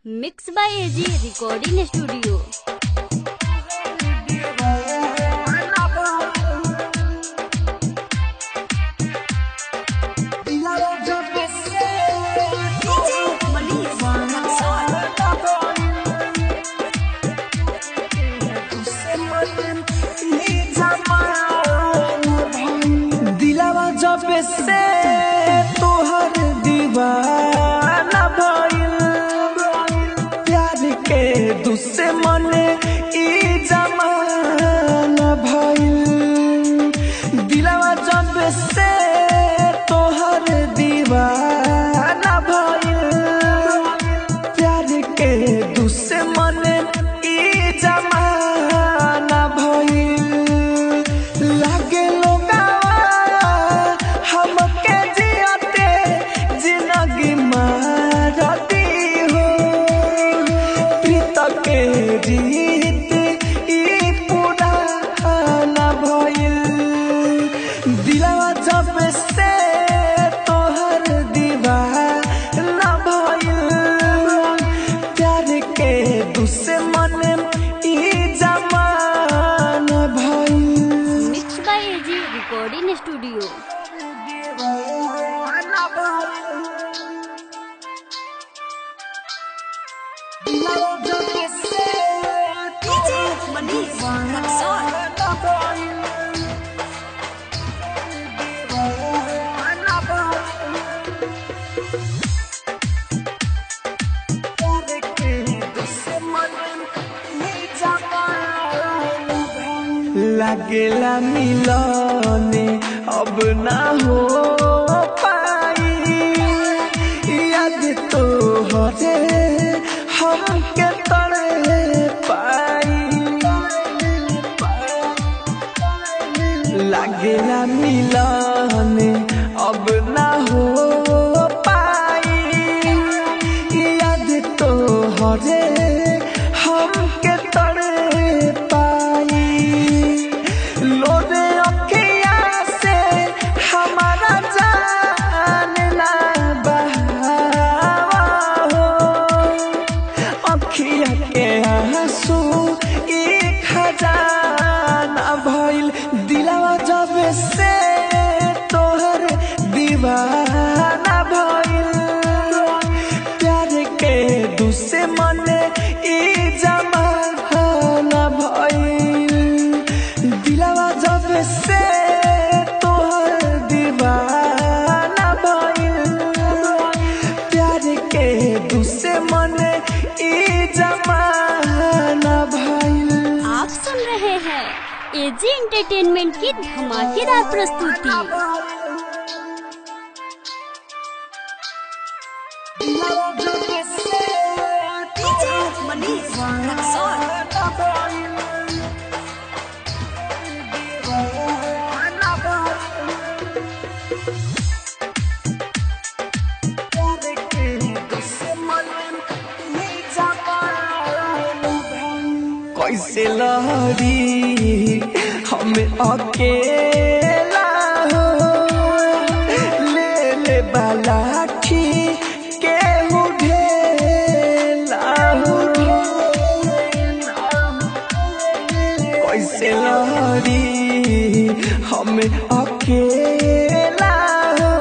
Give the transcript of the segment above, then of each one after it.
Mix by AG recording studio. DJ Manish Raxaul. दिलावा जब से तोहर दीवाना भइल, प्यार के दुश्मन ई जमाना भइल। दिलावा जब से तोहर दीवाना भइल, प्यार के दुश्मन ई जमाना भइल। लागे लोगावा हमके जियते जिंदगी मारती हो, प्रीत के रीत ई पुराना भइल। दिलवा जब से तोहर दीवाना भइल, प्यार के दुश्मन ई जमाना भइल। Mix by AG recording studio. DJ Manish Raxaul. लागेला मिलने अब ना हो पाई, याद तो हरे हमके तड़े पाई। लागेला मिलने अब ना हो पाई, याद तो हरे हमके तड़े पाई। लोरे अखिया से हमारा जान ना बहावा हो, अखिया के आंसू एक खजाना भइल। दिलावा जब से तोहर दीवाना भइल, प्यार के दुश्मन ई जमाना भइल। दिलावा जब से तोहर दीवाना भइल, प्यार के दुश्मन ई जमाना भइल। आप सुन रहे हैं एजी एंटरटेनमेंट की धमाकेदार प्रस्तुति। DJ Manish Raxaul. कैसे लहरी हम अकेला हो, ले ले बालाठी के ढेला हो। कैसे लहरी हम अकेला हो,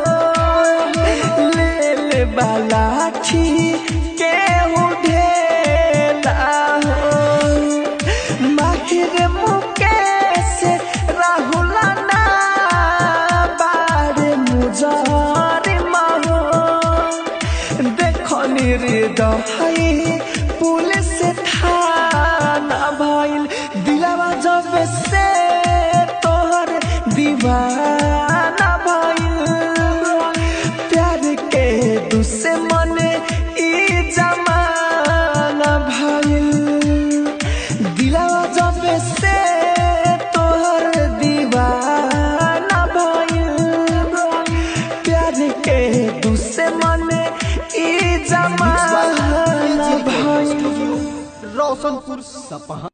ले ले बालाठी के ढेला हो। माहिर मुकेश राहुल ना बारे मुजार माहो, देखो निर्दयी पुलिस थाना भइल। दिलावा जब से तोहर दीवाना भइल, प्यार के दुश्मन ई जमाना भइल। दिलावा जब से तोहर दीवाना भइल, प्यार के दुश्मन ई जमाना भइल। रोशनपुर सपहा।